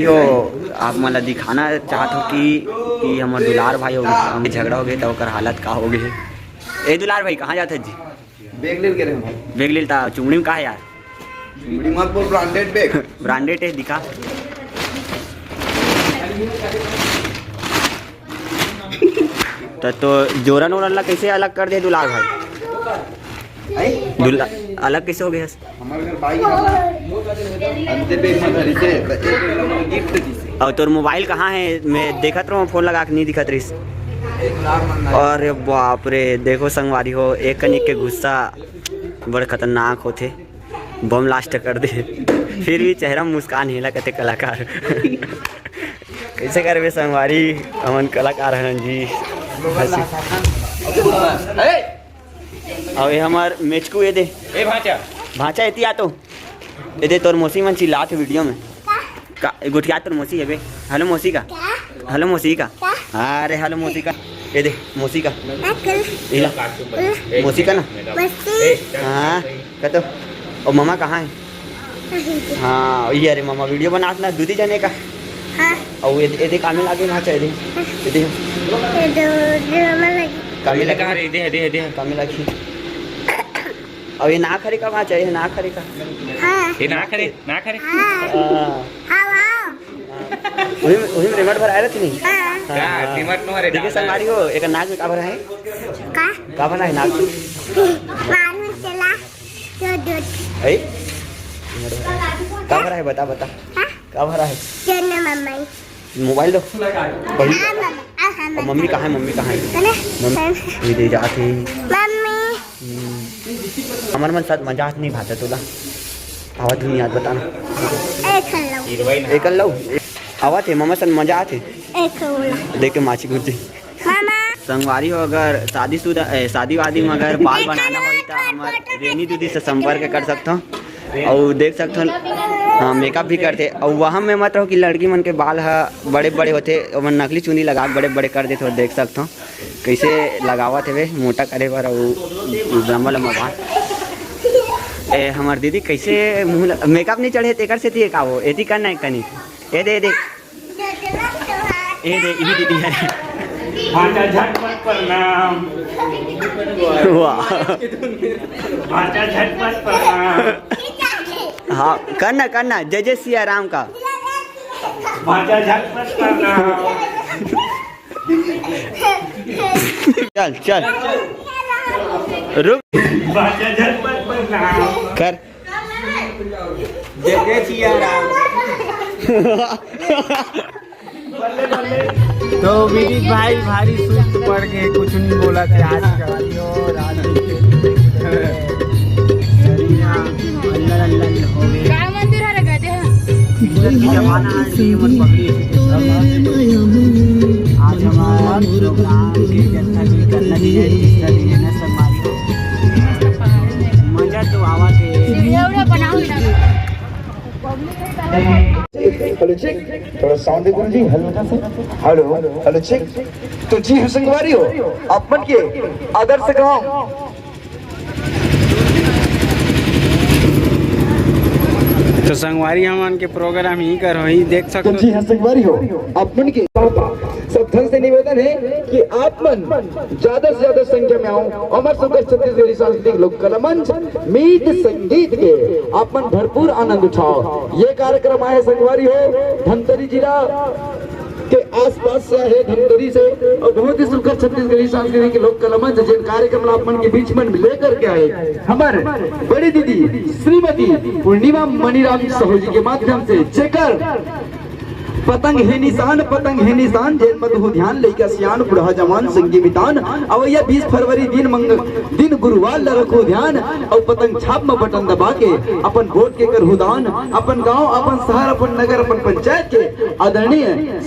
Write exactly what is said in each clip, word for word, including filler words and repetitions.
हो, आप मन ला दिखाना चाहत हो कि, कि हमर दुलार भाई हो, हम झगड़ा हो गए, त ओकर हालत का हो गए। ए दुलार भाई, कहाँ जात है जी? बेग ले गे रहे हम। बेग ले ता चुमड़ी में का है यार? चुमड़ी मत बोल, ब्रांडेड बेग। ब्रांडेड है, दिखा। तो, तो जोरन ओरन ला कैसे अलग कर दे दुलार भाई? हैं? दुला-, अलग कैसे हो गए? हमारे घर बाइक है ना, अंते पे एक मत धरी से, तो एक लोग गिफ्ट दी से। और तोर मोबाइल कहाँ है? मैं देखत रहूँ, फोन लगा के नहीं दिखत रहिस। एक लाख मन ना। अरे बाप रे, देखो संगवारी हो, एक कनिक के गुस्सा बड़ खतरनाक होथे, बम लास्ट कर दे। फिर भी चेहरा में मुस्कान हेला कहते कलाकार। कैसे करबे संगवारी, हमन कलाकार हन जी। हंसी। अउ ये हमार मेचकू, ये दे। ए भांचा। भांचा, एती आ तो। ये दे, तोर मौसी मन चिल्लात हे वीडियो में। का, गोठिया तोर मौसी हे बे। हेलो मौसी का। हेलो मौसी का। अरे हेलो मौसी का। ये दे, मौसी का। ये ला। मौसी का ना। हाँ, कतो। और मामा कहाँ है? हाँ, ये अरे मामा वीडियो बनात ना, दूधी जने का। हाँ। और ये, ये देख, कामे लागे ना, चाहिए। ये देख। ये दो, दो में लगी। कामे लागे। कहाँ रे? दे, दे, दे। कामे लागे। अब ये ना खरे का वहाँ चाहिए, ना खरे का। हाँ। ये ना खरे, ना खरे। हाँ। हाँ। हाँ, हाँ। वही, वही में रिमोट भर आया था नहीं? हाँ। हाँ, हाँ। रिमोट नो हरे, ठीक है, डाला संगवारी हो, एक नाक में का भरा है? का? का भरा है नाक में? मालूम चला। दो, दो। ए? का भरा है, बता, बता। हाँ? का भरा है? चना मम्मी। मोबाइल दो। बड़ी। हाँ, मम्मी। हाँ, हाँ, और मम्मी मम्मी। कहाँ है, मम्मी कहाँ है? चले। मम्मी, हाँ। ये दे जाते। मम्मी। हम्म। हमर मन साथ मजा आत नहीं भाता तोला। आवा दुनिया बताना। एक लो। एक लो। आवा थे, मम्मा सन मजा आते। एक लो। देख के माची गुंजी। मामा। संगवारी हो, अगर शादीशुदा, ए, शादी वादी में अगर बाल बनाना होही, त हमर रेनी दीदी से संपर्क कर सकथो। अउ देख सकथो, हाँ, मेकअप भी करथे। अउ वहाँ में मत रहो कि लड़की मन के बाल ह बड़े-बड़े होथे, ओमन नकली चुंदी लगा के बड़े-बड़े कर देथे। देख सकथो, कैसे लगावत हेवे मोटा करे बर अउ लंबा-लंबा बाल। ए, हमर दीदी कैसे मुँह ल-, मेकअप नहीं चढ़े, तेकर सेती ए का हो, एती कर ना कनी। ए दे, ए दे। ए दे, इही दीदी है। भांचा झटपट प्रणाम। वाह। भांचा झटपट प्रणाम। हाँ, करना, करना, जय जय सिया राम का। भांचा झटपट प्रणाम। चल, चल। रुक। भांचा झटपट प्रणाम। कर। जय जय सिया राम। तो विदित भाई भारी सुस्त पड़ के कुछ नहीं बोला थे आज का। अंदर अंदर हो गए। का मंदिर हरे गए थे? इज्जत की जमाना है, ये मत पकड़िए। आज हमारा प्रोग्राम के जैसा भी करना चाहिए, जिसका भी है ना, सब मारियो। मजा तो आवा थे। वीडियो उडियो बनाओ ना। हेलो चेक, थोड़ा साउंड दे गुरु जी, हल्का सा। Hello, hello check. तो जी हाँ संगवारी हो, आप मन के आदर्श गांव। तो संगवारी हमन के प्रोग्राम ही कर होही, देख तो सकते हो। जी हाँ संगवारी हो, आप मन के सब ढंग से निवेदन है कि आप मन ज्यादा से ज्यादा संख्या में आओ। अमर सुंदर छत्तीसगढ़ी सांस्कृतिक लोक कला मंच मीत संगीत के आप मन भरपूर आनंद उठाओ। ये कार्यक्रम आए संगवारी हो धमतरी जिला के आसपास से आए, धमतरी से, और बहुत ही सुंदर छत्तीसगढ़ी सांस्कृतिक लोक कला मंच जिन कार्यक्रम ला आप मन के बीच में लेकर के आए हमर बड़ी दीदी श्रीमती पूर्णिमा मणिराम साहू जी के माध्यम से, जेकर पतंग हे निशान, पतंग हे निशान, जेन म तहु ध्यान, लइका सियान, बूढ़ा जवान, संगी मितान, अवइया बीस फरवरी दिन मंग-, दिन गुरुवार ल रखो ध्यान, अउ पतंग छाप म बटन दबा के अपन वोट के करहु दान, अपन गांव, अपन शहर, अपन नगर, अपन पंचायत के आदरणीय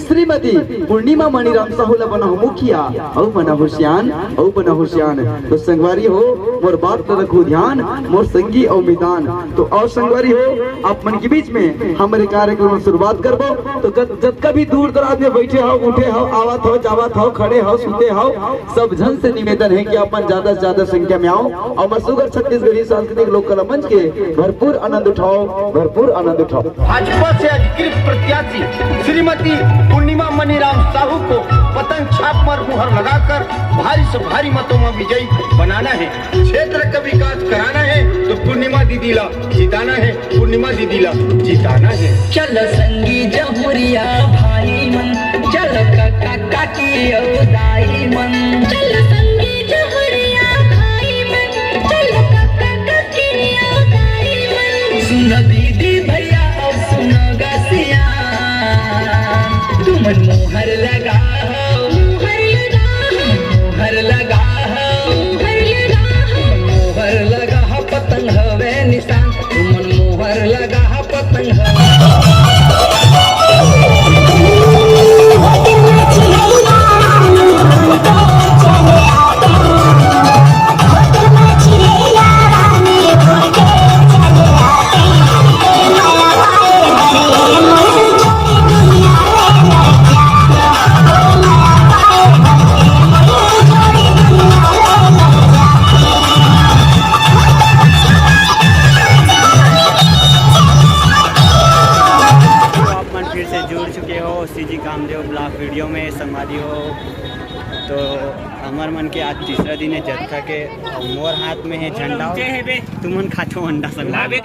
श्रीमती पूर्णिमा मणिराम साहू ल बनाहु मुखिया, अउ बनाहु सियान, अउ बनाहु सियान। तो संगवारी हो, मोर बात ल रखो ध्यान, मोर संगी अउ मितान। तो अउ संगवारी हो, आप मन के बीच में हमरे कार्यक्रम शुरुआत करबो। तो कत जतका भी दूर दराज में बैठे हो, उठे हो, आवत हो, जावत हो, खड़े हो, सुते हो, सब झन से निवेदन है कि अपन ज्यादा से ज्यादा संख्या में आओ और मशहूर छत्तीसगढ़ी सांस्कृतिक लोक कला मंच के भरपूर आनंद उठाओ, भरपूर आनंद उठाओ। भाजपा से अधिकृत प्रत्याशी श्रीमती पूर्णिमा मनीराम साहू को पतंग छाप पर मुहर लगाकर भारी से भारी मतों में विजयी बनाना है। क्षेत्र का विकास कराना है तो पूर्णिमा दीदी ला जिताना है, पूर्णिमा दीदी ला जिताना है। चल संगी जहुरिया भाई मन, चल काका काकी अउ दाई मन। चल संगी जहुरिया भाई मन, चल काका काकी अउ दाई मन। सुन दीदी भैया अउ सुन गसिया, तुमन मोहर लगा हो, मोहर लगा हो, मोहर लगा हो, मोहर लगा हो, मोहर लगा हो, पतंग हवे निशान, तुमन मोहर लगा हो, पतंग हवे। आप मन फिर से जुड़ चुके हो सीजी कामदेव ब्लॉग वीडियो में, संगवारी हो। तो हमर मन के आज तीसरा दिन है जत्था के, अउ मोर हाथ में है झंडा। तुमन खाथो अंडा संगवारी।